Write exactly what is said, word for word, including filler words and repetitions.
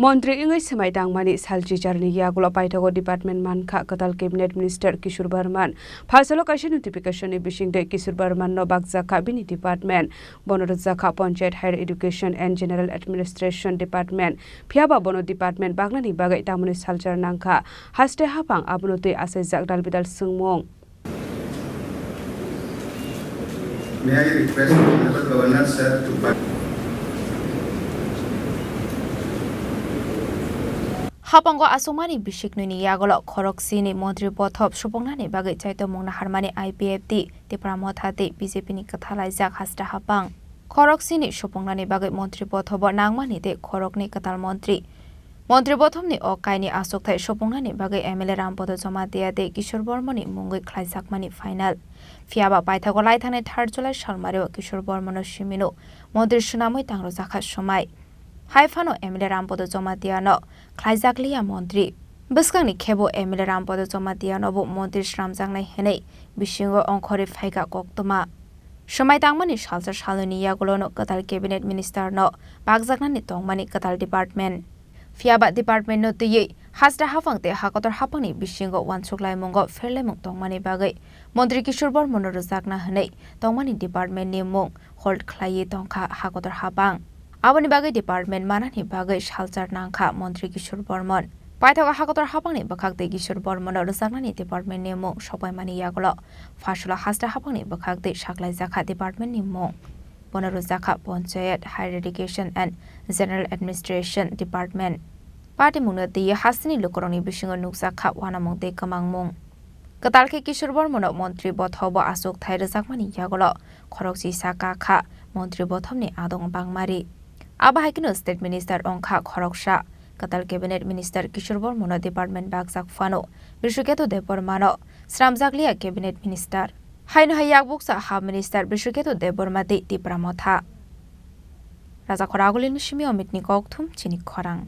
Montri wngwi swmai tangmani sal chichar ni yagulo paithago department mankha kwtal cabinet minister Kishore Barman. Phalsalo kaisa notification ni bisingtwi Kishore Barman no bakjakha bini department. Bono rwjakha Panchayat, Higher Education and General Administration Department. Phiyaba bono department baknani bagwi tamoni salchar nangkha. Haste haphang abono twi achaijak dalbidal swngmung. May I request Honorable Governor sir to Haphango aswkmani bisiknwini yagulo khoroksini montri bothop supungnani bagwi chaitomung naharmani I P F T Tipra Motha tei B J P ni kwthalaijak haste haphang. Khoroksini supungnani bagwi montri bothobo nangmani tei khorokni kwtal montri. Montri bothopni o kaini achukthai supungnani bagwi M L A Rampodo Jamatia tei Kishore Bormani mungwi khlaijakmani final. Phiyaba paithago laithangnai third July salmario Kishore Bormano simino montri swnamwi tangrwjakha swmai. Hai phano M L A Rampodo Jamatia no khlaijak liya montri. Bwskangni khebo M L A Rampodo Jamatia no bo montri swnamjaknai hwnwi bisingo ongkhorwi phaikha koktwma. Swmai tangmani salsa salnwini yagulono kwtal cabinet minister no bakjaknani tongmani kwtal department. Phiyaba department no twiwi haste haphang tei hakotor haphangni bisingo uansukhlaimungo pherlaimung tongmani bagwi montri Kishore Bormano rwjakna hwnwi tongmani department ni mung hold khlaiwi tongkha hakotor haphang. Aboni bagwi department manani bagwi salchar nangkha montri Kishore Bormon. Paithago hakotor haphangni bwkhak tei Kishore Bormono rwjaknani department ni mung sokbaimani yagulo phalsalo haste haphangni bwkhak tei saklaijakha department ni mung. Bono rwjakha Panchayat, Higher Education and General Administration Department. Patimungno twiwi hasteni lukurokni bisingo nukjakha uanamung tei kwmangmung. Kwtal khe Kishore Bormano montri bothobo achukthai rwjakmani yagulo khorokchisa kakha montri bothopni adong bangmari. Abo hai kheno state minister wngkha khoroksa. Kwtal cabinet minister Kishore Bormano department bakjak phano Brishuketu Debbarmano swnamjakliya cabinet minister. Haino hai yakbuksa ha minister Brishuketu Debbarma tei Tipra Motha. Rajakhor Agulini simi Omitni kokthum chini khorang.